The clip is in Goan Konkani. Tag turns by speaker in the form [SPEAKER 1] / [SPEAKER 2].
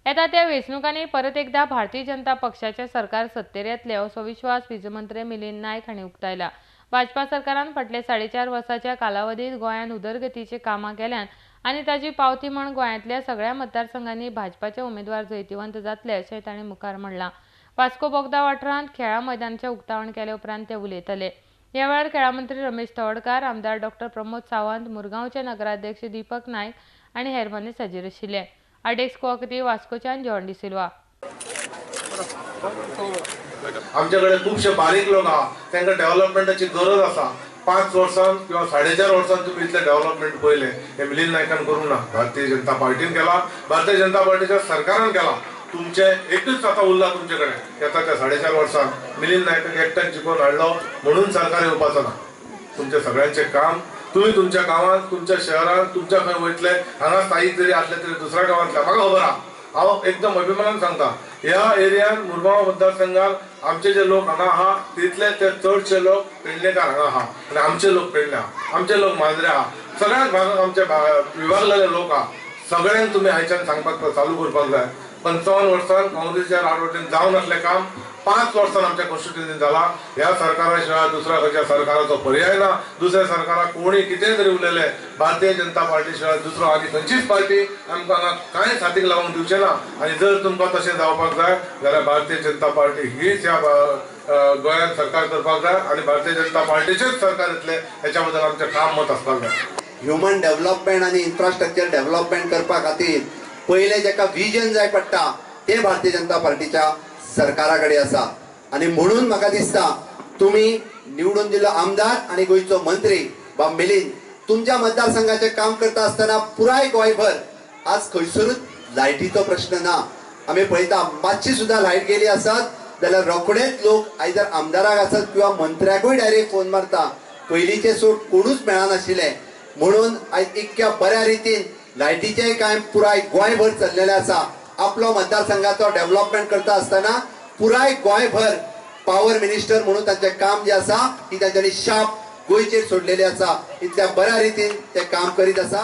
[SPEAKER 1] येता त्या वेंचणुकांनी परत एकदा भारतीय जनता पक्षाचे सरकार सत्तेर येतले असो विश्वास वीज मंत्री मिलिंद नायक हांणी उक्तायला. भाजपा सरकारान फाटले 4.5 वर्सांच्या कालावधीत गोंयांत उदरगतीची कामां केल्यान आनी ताची पावती म्हूण गोंयांतल्या सगळ्या मतदारसंघांनी भाजपाचे उमेदवार जैतिवंत जातले अशें तांणी मुखार म्हणलां. वास्को बोगदा वाठारांत खेळां मैदानाचें उक्तावण केले उपरांत ते उलयतले. ह्या वेळार खेळां मंत्री रमेश तवडकार, आमदार डॉक्टर प्रमोद सावंत, मुरगांवचे नगराध्यक्ष दीपक नायक आनी हेर मानेस्त हाजीर आशिल्ले. आडेक्स कोकती, वास्कोच्यान जॉन डिसिल्वा.
[SPEAKER 2] आमच्याकडे खूपशे बारीक लोक आहा, तांकां डेव्हलपमेंटाची गरज आसा. 5 वर्सां किंवा 4.5 वर्सां तुमी इतलें डेव्हलपमेंट पळयलें हें मिलिंद नायकान करूंक ना, भारतीय जनता पार्टीन केला, भारतीय जनता पार्टीच्या सरकारान केला. तुमचें एकूच आतां उरला तुमचे कडेन, येता त्या 4.5 वर्सांक मिलिंद नायकाक एकट्यान जिखोवन हाडलो म्हणून सरकार येवपाचो ना. तुमचें सगळ्यांचें काम तुमी तुमच्या गांवांत, तुमच्या शहरांत, तुमच्या खंय वयतले हांगा स्थायीक जरी आसले तरी दुसऱ्या गांवांतल्या म्हाका खबर आहा. हांव एकदम अभिमानान सांगता, ह्या एरियान मुरगांव मतदारसंघात आमचे जे लोक हांगा आहा तितले ते चडशे लोक पेडणेकार हांगा आहा आनी आमचे लोक पेडणे आहा, आमचे लोक मांद्रे आहा, सगळ्याच भागात आमचे विभागलेले लोक आहा. सगळ्यांक तुमी आयच्यान सांगपाक चालू करपाक जाय. 55 वर्सां काँग्रेसच्या राजवटीन जावन आसलें काम 5 वर्सां आमच्या कॉन्स्टिट्युएन्सीन जाला. ह्या सरकारा शिवाय दुसऱ्या खंयच्या सरकाराचो पर्याय ना. दुसऱ्या सरकाराक कोणी कितें तरी उलयलें, भारतीय जनता पार्टी शिवाय दुसरो आनी खंयचीच पार्टी आमकां हांगा कांय साथीक लावंक दिवचें ना. आनी जर तुमकां तशें जावपाक जाय जाल्यार भारतीय जनता पार्टी हीच ह्या गोंयांत सरकार करपाक जाय आनी भारतीय जनता पार्टीचेच सरकार येतलें हेच्या बद्दल आमचें ठाम मत आसपाक जाय.
[SPEAKER 3] ह्युमन डेव्हलपमेंट आनी इन्फ्रास्ट्रक्चर डेव्हलपमेंट करपा खातीर पयलें जेका विजन जाय पडटा तें भारतीय जनता पार्टीच्या सरकारा कडेन आसा. आनी म्हणून म्हाका दिसता तुमी निवडून दिल्लो आमदार आनी गोंयचो मंत्री बाब मिलिंद तुमच्या मतदारसंघाचें काम करता आसतना पुराय गोंयभर आज खंयसरूच लायटीचो प्रश्न ना. आमी पळयता मातशी सुद्दां लायट गेली आसत जाल्यार रोखडेच लोक आयदर आमदाराक आसत किंवा मंत्र्याकूय डायरेक्ट फोन मारता. पयलींचे सोड कोणूच मेळनाशिल्ले, म्हणून आयज इतक्या बऱ्या रितीन लायटीचें काम पुराय गोंयभर चल्लेलें आसा. आपलो मतदारसंघाचो डेव्हलपमेंट करता आसतना पुराय गोंयभर पावर मिनिस्टर म्हणून तांचें काम जें आसा ती तांच्यांनी शाप गोंयचेर सोडलेली आसा. इतल्या बऱ्या रितीन ते काम करीत आसा.